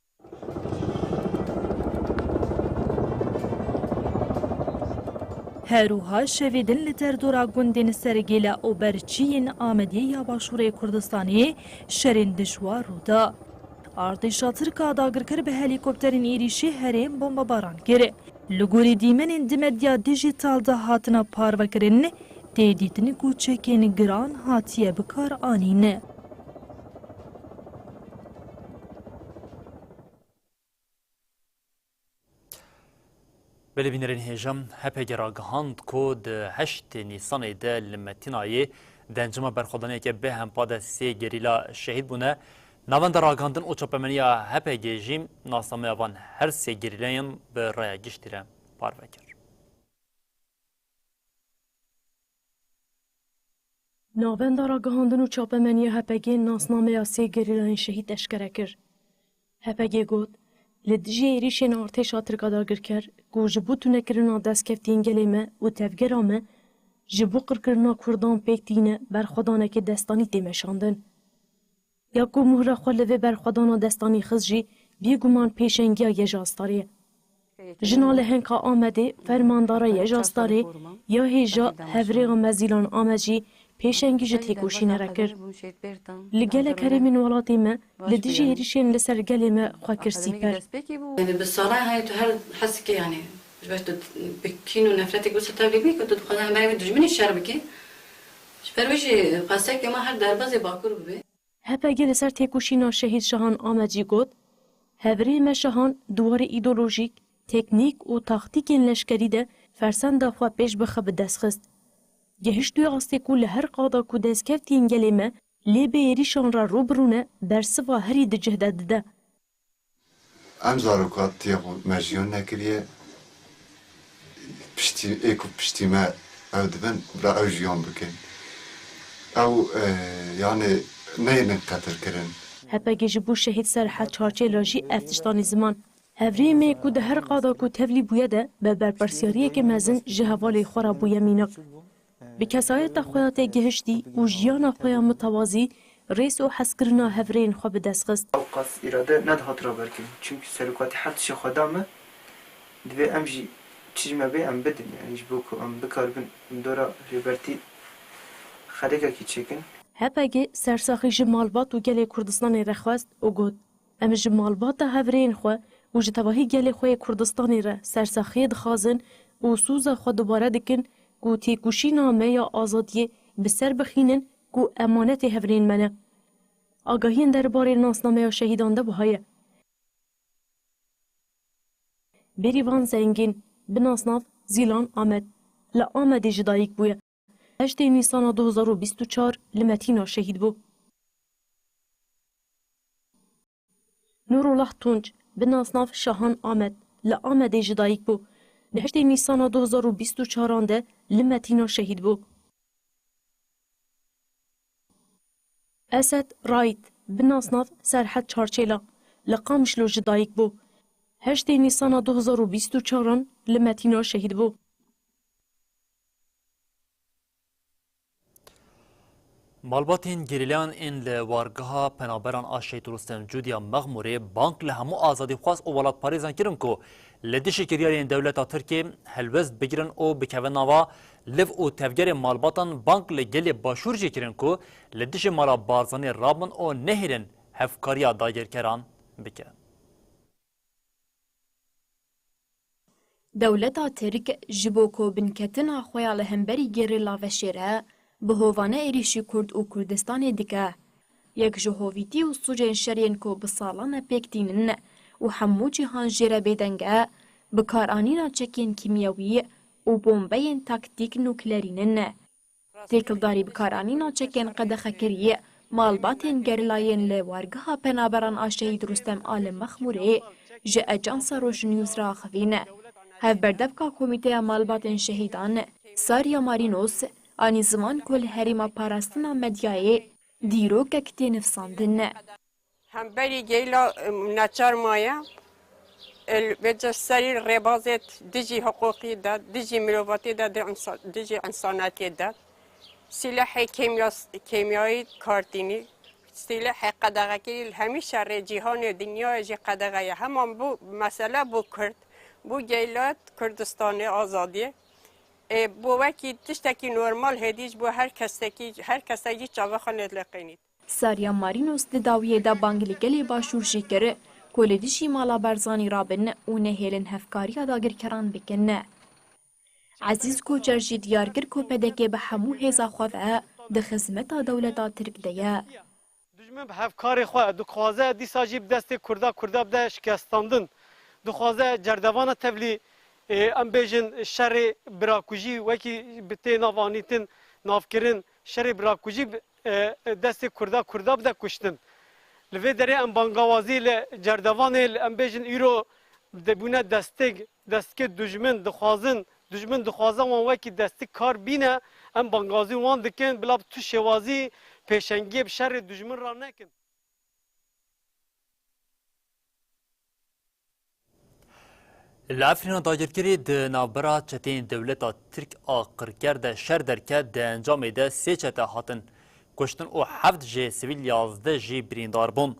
Her wiha şevê din li derdora gundên Sergêle û Berçiyên Amediyê ya Başûrê Kurdistanê şerên dijwar rû da. Artêşa Tirk a dagirker bi helîkopterên êrîşî herêm bombebaran kir. Li gorî dîmenên di medya dijîtal de hatine parvekirin, tê dîtin ku çekên giran hatiye bikaranîn. Belê bînerên hêja, H P G ragihand ku di heştê Nîsanê de li Metînayê di encama berxwedaniyeke bêhempa de sê gerîla şehîd bûne. Navenda ragihandin û çapemeniya H P G jî nasnameya van her sê gerîlayan bi raya giştî re parve kir. Navenda Ragihandin û Çapemeniya H P G nasnameya sê gerîlayên şehîd eşkere kir. H P G got, li dijî êrîşên artêşa Tirk a dagirker ku ji bo tunekirina destkeftiyên gelê me û tevgera me ji bo qirkirina Kurdan pêk tîne berxwedaneke destanî tê meşandin. Ya ku muhra xwe li vê berxwedana destanî xist jî bêguman pêşengiya YJA Starê ye. Jina li Henka Amedê, fermandara YJA Starê, ya hêja hevrêya me Zîlan Amed jî pêşengî ji têkoşînê re kir. Li gelek herêmên welatê me li dijî êrîşên li ser gelê me xwe kir sîper. Yani bi salan, hani tu her hes dikî, yani ji ber tu bi kîn û nefretek wisa tevlî bî ku tu dixwaze hemberî wî dijminî şer bikî. Ji ber wî jî qastekê me her derbazê Bakur bibe. H P G li ser têkoşîna Şehîd Şahan Amed jî got, hevrêyê me Şahan di warê îdeolojîk, teknîk û taktîkên leşkerî de fersenda xwe pêş bixe bi dest xist. Gehişt wê astê ku li her qada ku destkeftiyên gelê me lê bi êrîşan re rû bi rû ne, bersiva herî di cih de dide. Em zarokatiya xwe me jiyan nekiriye. Piştî, ê ku piştî me ew dibin, bila ew jiyan bikin. Ew, e, yani neynin qetilkirin. H P G ji bo şehîd Serhed Çarçêla jî ev tişt anî ziman. Hevrêyê me ku di her qada ku tevlî bûye de bi berpirsiyariyeke mezin ji hevalê xwe re bûye mînak. Bi kesayeta xwe ya têgihiştî û jiyana xwe ya mitewazî rêz û hezkirina hevrêyên xwe bi dest xist. Ewqas îrade nedihat raberkirin. Çimkî serokatî her tiştê xwe da me, divê em jî çi ji me bê em bidin. Yani ji bo ku em bikaribin dora Rêbertî xedekekî çêkin. H P G sersaxî ji malbat û gelê Kurdistanê re xwest û got, em ji malbata hevrêyên xwe û ji tevahî gelê xwe yê Kurdistanê re sersaxiyê dixwazin û soza xwe dubare dikin ku têkoşîna me ya azadiyê bi ser bixînin ku emanetê hevrêyên me ne. Agahiyên derbarê nasnameya şehîdan de wiha ye. Bêrîvan Zengîn, bi nasnav Zîlan Amed, li Amedê ji dayik bûye. Heştê Nîsana du hezar û bîst û çar li Metîna şehîd bû. Nurullah Tunç, bi nasnav Şahan Amed, li Amedê ji dayik bû. Di heştê Nîsana du hezar û bîst û çaran de li Metîna şehîd bû. Esed Raît, bi nasnav Serhed Çarçêla, li Qamişlo ji dayik bû. Heştê Nîsana du hezar û bîst û çaran li Metîna şehîd bû. Malbatên gerîlayan ên li wargeha penaberan a Şehîd Rustem Cûd ya Mexmûrê bang li hemû azadîxwaz û welatparêzan kirin ku li dijî kiryarên dewleta Tirkê helwest bigirin û bikevin nava liv û tevgerê malbatan, bang li gelê Başûr jî kirin ku li dijî mala Barzanî rabin û nehêlin hevkariya dagirkeran bikin. Dewleta Tirk ji bo ku binketina xwe ya li hemberî gerîla veşêre, bi hovane êrîşî Kurd û Kurdistanê dike. Yek ji hovîtî û sûcên şerên ku bi salan e pêk tînin û hemû cîhan jê re bêdeng e, bikaranîna çekên kîmyewî û bombeyên taktîk nuklerî nin. Têkildarî bikaranîna çekên qedexekirî malbatên gerîlayên li wargeha penaberan a Şehîd Rustem a li Mexmûrê ji Ajansa Rojnews re axivîn. Hevberdevka Komîteya Malbatên Şehîdan, Sarya Marînos, anî ziman ku li herêma parastina medyayê dîrokek tê nivsandin. Hemberî geyla, em, neçar maye, el, vêca serî rêbazê dijî hiqûqî de, dijî mirovatî de, di insa-, dijî insanetiyê de, sîlehê kêmya-, kêmyayî kartînî, sîlehê qedexekirî li hemî şerê cîhanê, dinyayê jî qedexe ye. Heman bû mesele bû Kurd, bû geyla Kurdistanê azadiyê. Ê, bû wekî tiştekî normal hêdî ji bo her kesekî, her kesekî çava xwe nêdileqînît. Sarya Marînos di dawiyê de bang li gelê Başûr jî kir ku li dijî mala Barzanî rabin û nehêlin hevkariya dagirkeran bikin. Ezîz Koçer jî diyar kir ku P D K bi hemû hêza xwe ve di xizmeta dewleta Tirk de ye. Dijmin bi hevkarê xwe dixwaze dîsa jî bi destê Kurda, Kurda bide şikestandin. Dixwaze cerdevana tevlî, ê, em bêjin şerê birakujî wekî bi tê navanîtin, navkirin, şerê birakujî bi, e, e, destê Kurda, Kurda bide kuştin. Li vê derê em bangawazî li cerdevanê, li em bêjin îro dibûne destek, destkê dijmin dixwazin, dijmin dixwaze wan wekî destik kar bîne, em bangawazî wan dikin, bila bi tu şêwazî pêşengiyê bi şerê dijmin re nekin. Li Efrîna dagirkirî di navbera çeteyên dewleta Tirk a qirker de şer derket, di encamê de sê çete hatin kuştin û heft jê sivîl, yazdeh jî birîndar bûn.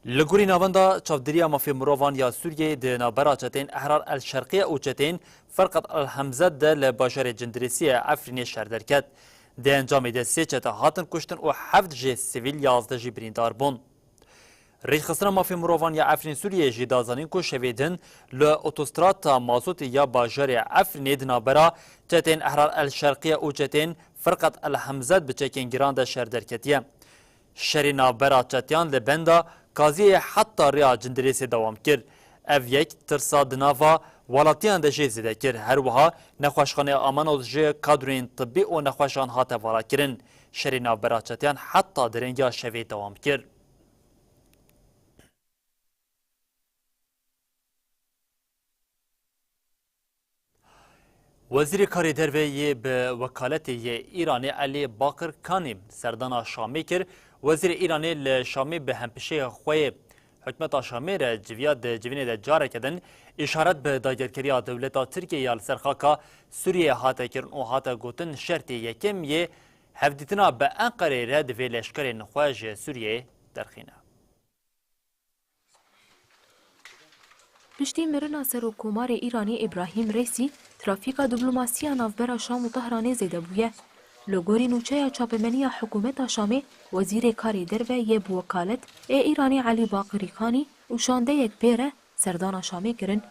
Li gorî Navenda Çavdiriya Mafê Mirovan ya Sûriyeyê di navbera çeteyên Ehrar El Şerqiye û çeteyên Ferqat El Hemzet de li bajarê Cindirêsiyê Efrînê şer derket. Di encamê de sê çete hatin kuştin û heft jê sivîl, yazdeh jî birîndar bûn. Rêxistina Mafê Mirovan ya Efrîn Sûriyeyê jî da zanîn ku şevê din li otostrata mazotê ya bajarê Efrînê di navbera çetên Ehrar El Şerqiye û çetên Firqat El Hemzet bi çekên giran de şer derketiye. Şerê navbera çetiyan li benda Kaziyê heta rêya Cindirêsê dewam kir. Ev yek tirsa di nava welatiyan de jê zêde kir. Her wiha nexweşxaneya Amanos ji kadroyên tibbî û nexweşan hate valakirin. Şerê navbera çetiyan heta derêngiya şevê dewam kir. Wezîrê Karê Derve yê bi wekaletê yê Îranê Elî Baqir Kanî serdana Şamê kir. Wezîrê Îranê li Şamê bi hempişeyê xwe yê hikûmeta Şamê re civiya. Di civînê de careke din îşaret bi dagirkeriya dewleta Tirkiyê ya li ser xaka Sûriyeyê hate kirin û hate gotin, şertê yekem yê hevdîtina bi Enqereyê re divê leşkerên xwe ji Sûriyeyê derxîne. Piştî mirina Serokkomarê Îranê Îbrahîm Reîsî, trafîka diplomasiya navbera Şam û Tehranê zêde bûye. Li gorî nûçeya çapemeniya hikûmeta Şamê, Wezîrê Karê Derve yê bi wekalet ê Îranê Elî Baqirî Kanî û şandeyek pê re serdana Şamê kirin.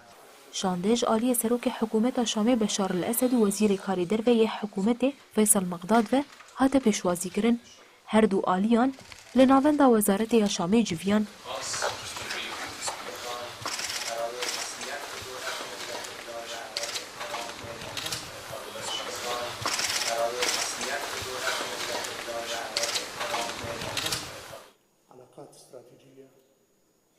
Şande ji aliyê Serokê Hikûmeta Şamê Beşar El Esed û Wezîrê Karê Derve yê hikûmetê Feysel Miqdad ve hate pêşwazîkirin. Her du aliyan li navenda Wezaretê ya Şamê civiyan.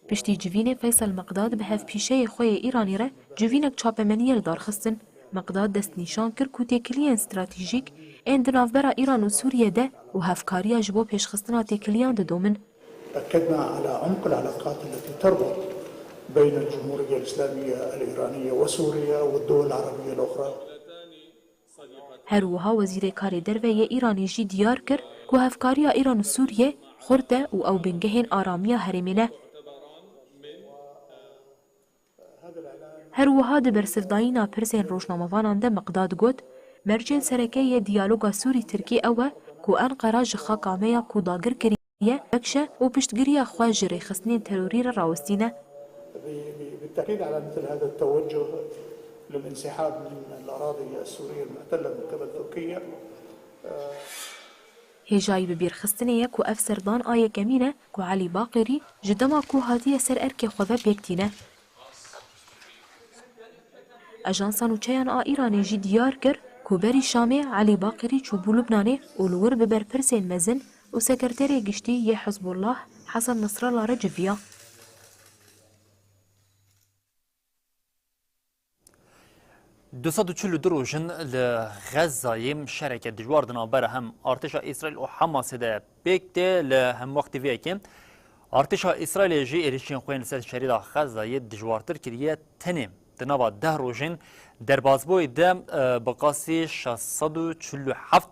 Piştî civînê Feysel Miqdad bi hevpîşeyê xwe yê Îranî re civînek çapemeniyê li dar xistin. Miqdad destnîşan kir ku têkiliyên stratejîk ên di navbera Îran û Sûriye de û hevkariya ji bo pêşxistina têkiliyan didomin. أكدنا على عمق العلاقات التي تربط بين الجمهورية الإسلامية الإيرانية وسوريا والدول العربية الأخرى. Her wiha Wezîrê Karê Derve yê Îranê jî diyar kir ku hevkariya Îran û Sûriye xurt e û ew bingehên aramiya herêmê ne. Her wiha di bersivdayîna pirsên rojnamevanan de Miqdad got, mercên sereke yê diyaloga Sûrî-Tirkî ew e ku Enqera ji xaka me ya ku dagir kiriye vekişe û piştgiriya xwe ji rêxistinên terorî re rawestîne. ب-، ب-، بالتأكيد على مثل هذا التوجه للانسحاب من الأراضي السورية المحتلة من قبل تركيا. Hêjayî bibîrxistinê ye ku ev serdan a yekemîn e ku Elî Baqirî ji dema ku hatiye ser erkê xwe ve pêk tîne. Ajansa nûçeyan a Îranê jî diyar kir Ku berî Şamê Elî Baqirî çûbû Lubnanê û li wir bi berpirsên mezin û sekreterê giştî yê Hizbullah Hesen Nesrallah re civiya. Du sed û çil û du roj in li Xezayê şereke dijwar di navbera hem artêşa Îsraîl û Hamasê de pêk tê. Li hemwextî vê yekê artêşa Îsraîlê jî êrişên xwe yên li ser şerîda Xezayê dijwartir kiriye. Tenê di nava deh rojên derbasbûyî de, e, bi qasî şeş sed û çil û heft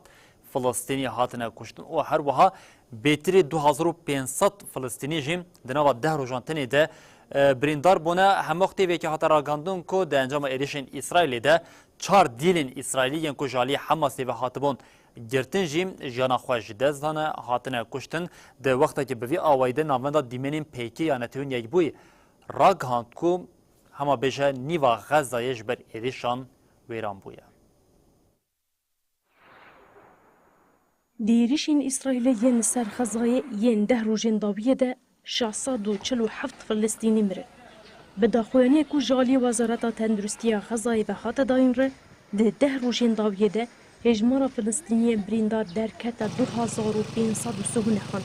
Filistînî hatine kuştin û her wiha bêtirî du hezar û pênc sed Filistînî jî di nava deh rojan tenê de, e, birîndar bûne. Hemwextî vê yekê hate ragihandin ku di encama êrişên Îsraîlê de çar dîlên Îsraîlî yên ku ji alî Hamasê ve hatibûn girtin jî jiyana xwe ji dest dane, hatine kuştin. Di wextekî bi vî awayî de navenda dîmenên P Y K ya Netewên Yekbûyî ragihand ku hema bêje nîva Xezayê ji ber êrişan wêran bûye. Di êrişên Îsraîlê yên li ser Xezayê yên deh rojên dawiyê de şeş sed û çil û heft Filistînî mirin. Bi daxuyaniyê ku ji alî Wezareta Tenduristiya Xezayê ve hate dayîn re, di deh rojên dawiyê de hêjmara Filistîniyên birîndar derkete du hezar û pênc sed û sih û nehan.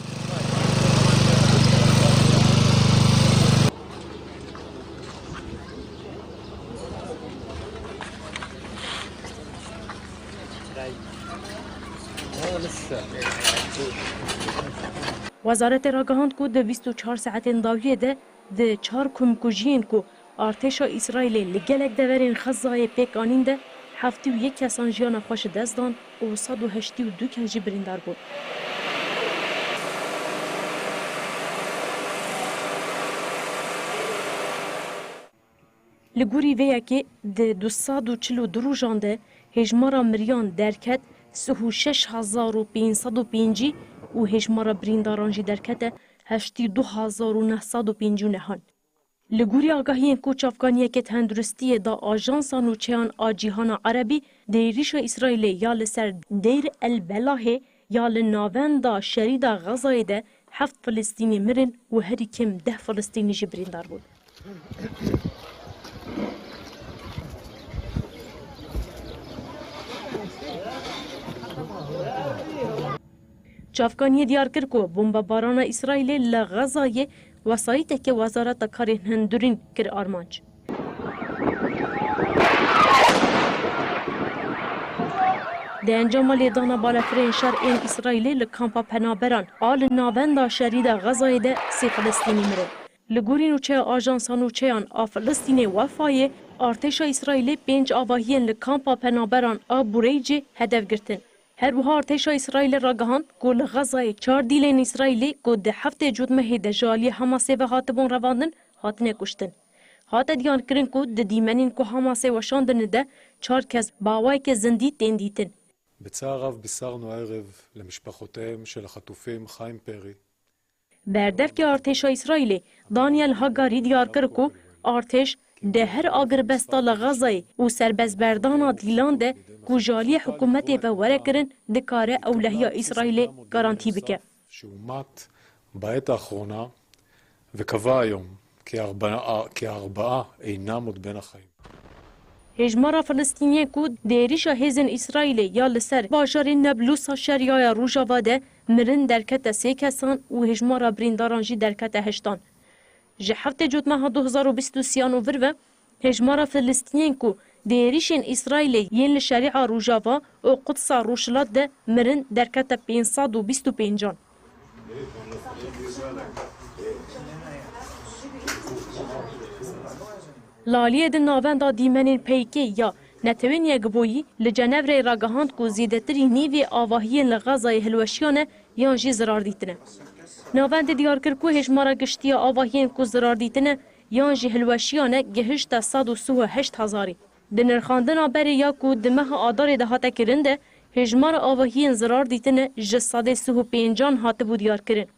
Wezaretê ragihand ku di bîst û çar saetên dawiyê de di çar komkujiyên ku artêşa Îsraîlê li gelek deverên Xezayê pêk anîn de heftê û yek kesan jiyana xwe ji dest dan û sed û heştê û du kes jî birîndar bûn. Li gorî vê yekê di du sed û çil û du rojan de hêjmara miriyan derket sih û şeş hezar û pênc sed û pêncî û hêjmara birîndaran jî derkete heştê û du hezar û neh sed û pêncî û nehan. Li gorî agahiyên ku çavkaniyeke tenduristiyê da ajansa nûçeyan a Cîhana Erebî, di êrîşa Îsraîlê ya li ser Deir el Belahê ya li navenda şerîda Xezayê de heft Filistînî mirin û herî kêm deh Filistînî jî birîndar bûn. Çavkaniyê diyar kir ku bombebarana Îsraîlê li Xezayê wesayîteke Wezareta Karên Hundirîn kir armanc. Di encama lêdana balefirên şer ên Îsraîlê li kampa penaberan a li navenda şerîda Xezayê de sê Filistînî mirin. Li gorî nûçeya Ajansa Nûçeyan a Filistînê Wefayê, artêşa Îsraîlê pênc avahiyên li kampa penaberan a Bureycê hedef girtin. Her wiha artêşa Îsraîlê ragihand ku li Xezayê çar dîlên Îsraîlî ku di heftê Cotmehê de ji aliyê Hamasê ve hatibûn revandin, hatine kuştin. Hate diyarkirin ku di dîmenên ku Hamasê weşandine de çar kes bi awayeke zindî tên dîtin. בצער רב בישרנו הערב למשפחותיהם של החטופים חיים פרי, Berdevkê artêşa Îsraîlê Daniel Hagarî diyar kir ku artêş di her agirbesta li Xezayê û serbestberdana dîlan de ku ji aliyê hikûmetê ve were kirin, dikare ewlehiya Îsraîlê garantî bike. שהומת בעת האחרונה וקבע היום כי ארבעה, כי הארבעה אינם עוד בין החיים. Hêjmara Filistîniyên ku di êrîşa hêzên Îsraîlê ya li ser bajarê Neblusa şeriyaya Rojava de mirin derkete sê kesan û hêjmara birîndaran jî derkete heştan. Ji heftê Cotmeha du hezar û bîst û sêyan û vir ve hêjmara Filistîniyên ku di êrîşên Îsraîlê yên li şerîa Rojava û Qudsa Rojhilat de mirin derkete pênc sed û bîst û pêncan. Li aliyê din navenda dîmenên P Y K ya Netewên Yekbûyî li Cenevreyê ragihand ku zêdetirî nîvê avahiyên li Xezayê hilweşiyane yan jî zirar dîtine. Navendê diyar kir ku hêjmara giştî ya avahiyên ku zirar dîtine yan jî hilweşiyane gihişte sed û sih û heşt hezarî. Di nirxandina berê ya ku di meha Adarê de hate kirin de, hêjmara avahiyên zirar dîtine ji sedê sih û pêncan hatibû diyarkirin.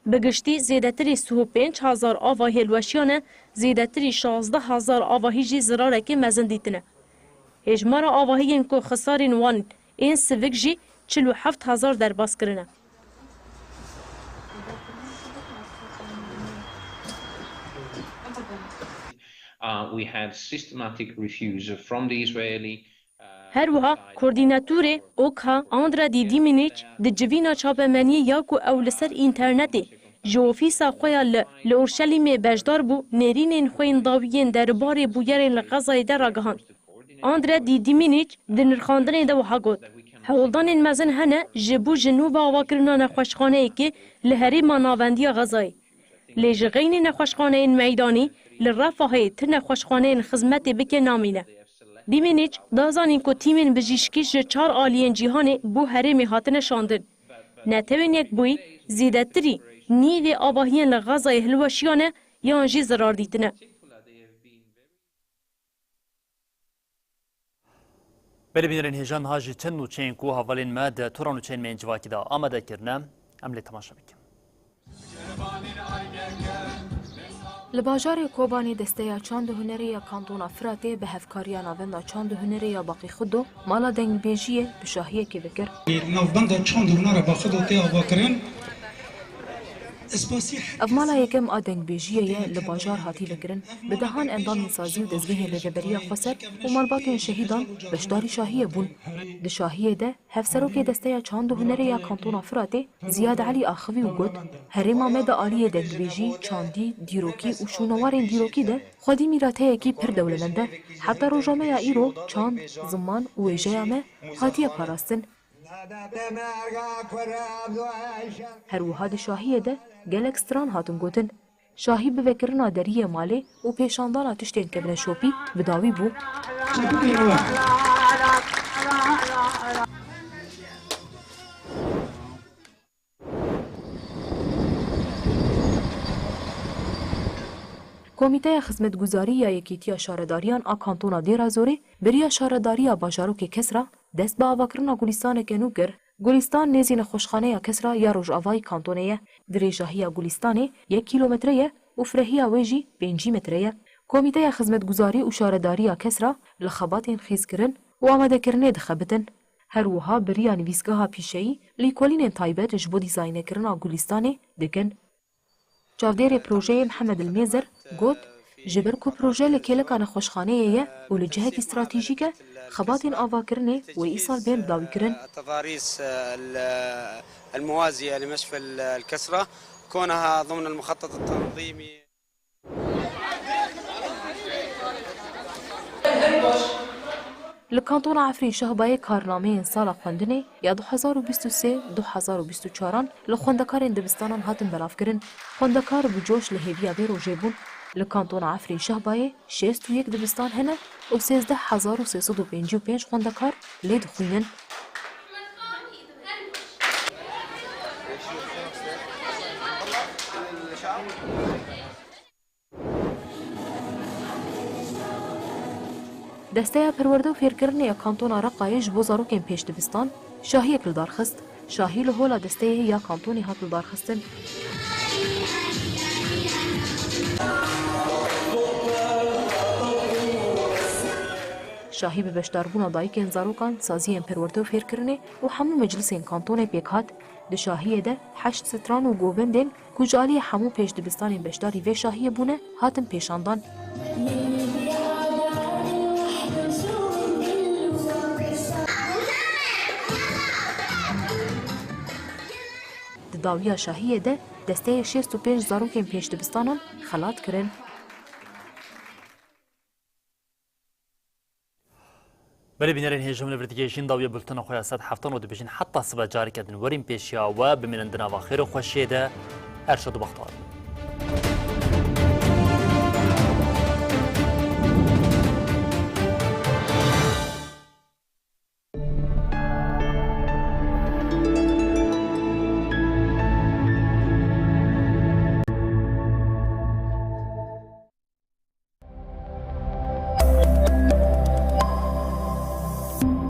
Bi giştî zêdetirî sih û pênc hezar ava hêlweşiyane, zêdetirî şazdeh hezar avahî jî zirarekê mezin dîtine. Hêjmara avahiyên ku xisarên wan ên sivik jî çil û heft hezar derbas kirine. Uh, we had systematic refusal from the Israeli, uh, Her wiha koordînatorê OKHA Andre Di Diminic di civîna çapemeniyê ya ku ew li ser înternetê ji ofîsa xwe ya li, li Urşelîmê beşdar bû, nêrînên xwên dawiyên derbarê bûyerên li Xezayê de ragihand. Andre Di Diminic di nirxandinê de wiha got, Hewldanên mezin hene ji bo ji nû ve avakirina nexweşxaneyekê li herêma navendiya Xezayê. Lê ji xeynî nexweşxaneyên meydanî li Refahê ti nexweşxaneyên xizmetê bike namîne. Diminic da zanîn ku tîmên bijîşkî ji çar aliyên cîhanê bo herêmê hatine şandin. Netewên Yekbûyî zêdetirî nîvê avahiyên li Xezayê hilweşiyane yan jî zirar dîtine. Belê bînerên hêja, niha jî çend nûçeyên ku hevalên me di tora nûçeyên me yên civakî de amade kirine, em lê temaşe bikin. Li bajarê Kobanê desteya çand û hunerê ya Kantona Firatê bi hevkariya Navenda Çand û Hunerê ya Baqî Xudo mala dengbêjiyê bi şahiyekê vekir. Navbenda Çand û Hunera Baqî Xudo tê avakirin. Ev mala yekem a dengbêjiyê ye li bajar hatî vekirin. Bi dehan endamên sazî û dezgehên Rêveberiya Xweser û malbatên şehîdan beşdarî şahiyê bûn. Di şahiyê de Hevserokê Desteya Çand û Hunerê ya Kantona Firatê Ziyad Elî axivî û got, Herêma me di aliyê dengbêjî, çandî, dîrokî û şûnewarên dîrokî de xwedî mîrateyekî pir dewlemend e. Heta roja me ya îro çand, ziman û wêjeya me hatiye parastin. Her wiha di şahiyê de gelek stran hatin gotin. Şahî bi vekirina deriyê malê û pêşandana tiştên kevneşopî bi dawî bû. Komîteya Xizmetguzarî ya Yekîtiya Şaredariyan a Kantona Dêrazorê bi riya şaredariya bajarokê Kesra dest bi avakirina gulîstaneke nû kir. Gulîstan nêzî nexweşxaneya Kesra ya rojavayî kantonê ye. Dirêjahiya gulîstanê yek kîlometre ye û firehiya wê jî pêncî metre ye. Komîteya Xizmetguzarî û Şaredariya Kesra li xebatên xîzkirin û amadekirinê dixebitin. Her wiha bi riya nivîsgeha pîşeyî lîkolînên taybet ji bo dîzaynekirina gulîstanê dikin. Çavdêrê projeyê Mihemed Ilmêzer got, Ji ber ku proje li kêleka nexweşxaneyê ye û li cihekî stratejîk e, xebatên avakirinê wê îsal bên dawîkirin. التضاريس الموازية لمشفى الكسرة كونها ضمن المخطط التنظيمي. Li Kantona Efrîn Şahbayê karnameyên sala xwendinê ya du hezar û bîst û sê du hezar û bîst û çaran li xwendekarên dibistanan hatin belavkirin. Xwendekar bi coş li hêviya vê rojê bûn. Li Kantona Efrîn Şahbayê şêst û yek dibistan hene û sêzdeh hezar û sê sed û pêncî û pênc xwendekar lê dixwînin. Desteya Perwerde û Fêrkirinê ya Kantona Reqayê ji bo zarokên pêşdibistan şahiyek li dar xist. Şahî li hola desteyê ya kantonê hat lidarxistin. Şahî bi beşdarbûna dayikên zarokan, saziyên perwerde û fêrkirinê û hemû meclisên kantonê pêk hat. Di şahiyê de heşt stran û govendên ku ji aliyê hemû pêşdibistanên beşdarî vê şahiyê bûne, hatin pêşandan. Di dawiya şahiyê de desteyê şêst û pênc zarokên pêşdibistanan xelat kirin. Belê bînerên hêja, em li vir digihêjin dawiya bultena xwe ya saet heftan û dibêjin heta sibe careke din werin pêşiya we, bimînin di nava xêr û xweşiyê de. Her şad û bextewar bin.